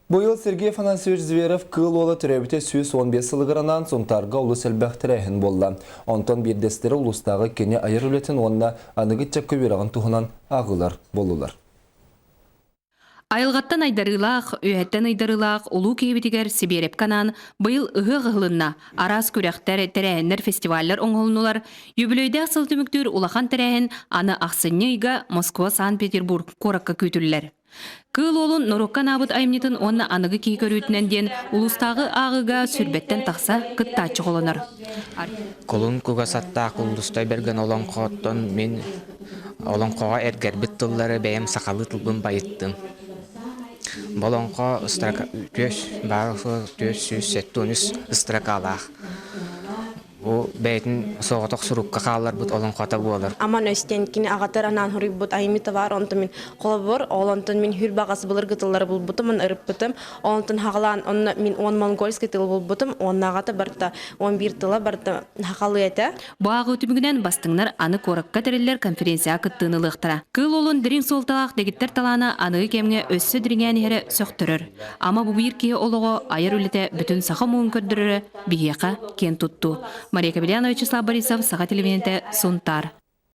Быйыл Сергей Афанасьевич Зверев Кыыл Уола төрөөбүтэ 115 сылыгар анаан Сунтаарга олус элбэх тэрээһин буолла. Онтон биирдэстэрэ улуустааҕы кини айар үлэтин уонна аныгы ыччакка үөрэҕин туһунан ааҕыылар буоллулар. Айылҕаттан айдарыылаах, үөһэттэн ыйдарыылаах улуу киһибитигэр Сибиэрэпкэ анаан быйыл ыһыах ыһылынна, араас күрэхтэр, тэрээһиннэр, фестиваллар оҥоһулуннулар. Үбүлүөйдээх сыл түмүктүүр улахан тэрээһин аны ахсынньы ыйга Москва Санкт-Петербург куоракка күүтүллэр. Кыыл уолун норуокка анаабыт айымньытын уонна аныгы киһи көрүүтүнэн диэн улуустааҕы ааҕыыга сүүрбэттэн тахса кыттааччы холонор. Кулун кугас аттаах Куллустай Бэргэн олоҥхоттон мин олоҥхоҕо эргэрбит тыллары бэйэм сахалыы тылбын байыттым. Бу олоҥхо түөс баар 473 строкалаах. Бу бэйэтин соҕотох сурукка хаалларбыт олоҥхото буолар. Аман өстен кини аҕатар анаан хоруйбут айымньыта баар, онтон мин холобур, ол онтон мин хүр баҕас былыргы тыллары булбутум, онно ырыппытым, онтон хаҕалаан онно мин он монгольский тыл булбутум, уонна аҕата барыта 11 тыла барыта хахалыы этэ. Бу ааҕыы түмүгүнэн бастыҥнар аны куоракка тэриллэр конференцияҕа кыттыыны ылыахтара. Кыыл уолун дириҥ суолталаах дэгиттэр талаана аныгы кэмҥэ өссө дириҥээн иһэрэ сөхтөрөр. Ама бу биир киһи олоҕо, айар үлэтэ бүтүн саха омугун көрдөрөрө биһиэхэ киэн туттуу. Мария Кобельянова, Вячеслав Борисов, Саха телевидениетэ, Сунтаар.